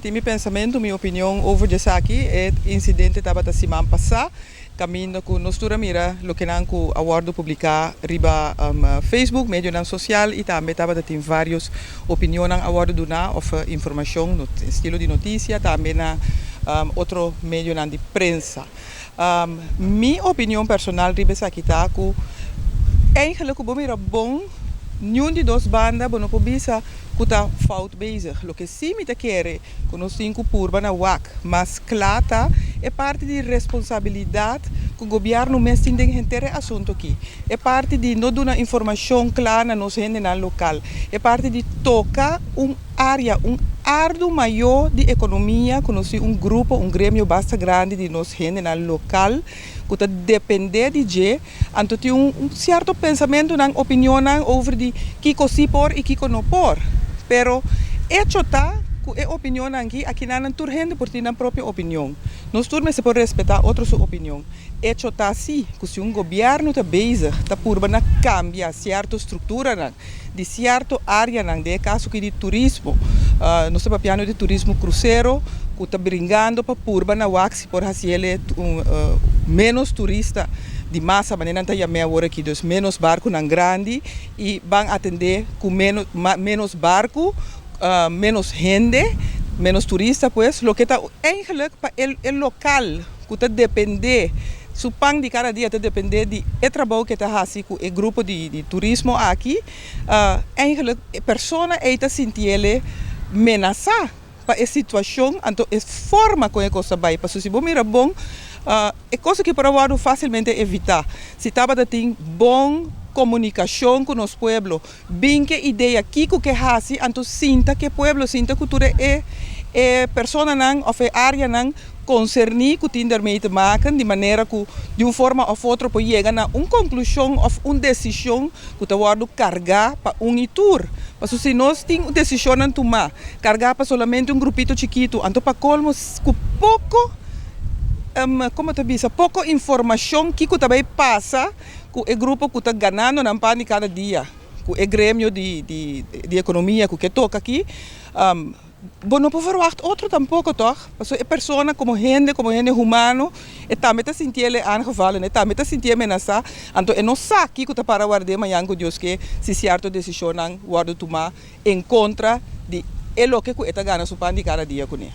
Mi pensamentu, mi opinion over di esaki, e insidente tabata siman pasá, kaminda ku nos tur a mira lokenan ku a wòrdu publiká riba Facebook, medionan sosial i tambe tabata tin vários opinionnan a wòrdu duná òf informashon, estilo di notisia, tambe na otro medionan di prensa. Mi opinion personal riba esaki ta ku eigenlijk ku bo mira bon, niun di dos banda bo no por bisa ku ta fout bezig. Loke sí mi ta kere ku nos tin ku purba na wak mas kla ta e parti di responsabilidat ku gobièrnu mes tin den henter e asuntu aki. E parti di no duna informashon kla na nos hendenan lokal. E parti di toka un área, un ardu mayó di ekonomia ku nos tin un grupo, un gremio basta grandi di nos hendenan lokal ku ta dependé di dje. Anto tin un sierto pensamentunan, opinionnan over di kiko sí por i kiko no por. Pero echo ta ku e opinionnan aki, akinan tur hende por tin nan propio opinion. Nos tur mester por respetá otro su opinion. Echo ta sí ku si un gobièrnu ta bezig ta purba na kambia sierto strukturanan di sierto áreanan, den e kaso aki di turismo, nos ta papiando di turismo krusero ku ta bringando pa purba na wak si por hasi el ménos turista di masa manera nan ta yam'é awor aki, dus ménos barkunan grandi i ban atendé ku ménos barku, ménos hende, ménos turista pues, loke ta eigenlijk pa e lokal ku ta dependé, su pan di kada dia ta dependé di e trabou ku e ta hasi ku e grupo di turismo aki, eigenlijk e persona ei ta sintiele menasá pa e situashon, anto e forma kon e kos ta bai. Pasobra si bo mira bon, e kos aki por a wòrdu fásilmente evitá si tabata tin bon komunikashon ku nos pueblo. Bin ke idea kiko ke hasi, anto sinta ke pueblo, sinta ku tur e e personanan òf e áreanan konserní ku tin dermee te maken, di manera ku di un forma òf otro por yega na un konklushon òf un desishon ku ta wòrdu kargá pa un i tur. Pasobra si nos tin desishonnan tumá kargá pa solamente un grupito chikitu, anto pa kolmo ku poko, komo ta bisa, poko informashon kiko ta bai pasa ku e grupo ku ta ganando nan pan di kada dia, ku e gremio di ekonomia ku ke toka aki, bo no por verwagt otro tampoko tòg? Pasobra e persona komo hende humano, e tambe ta sintié aangevallen, e tambe ta sintié menasá, anto e no sa kiko ta para ward'é mañan ku Dios ke si sierto desishonnan wòrdu tumá en kontra di e loke ku e ta gana su pan di kada dia kuné.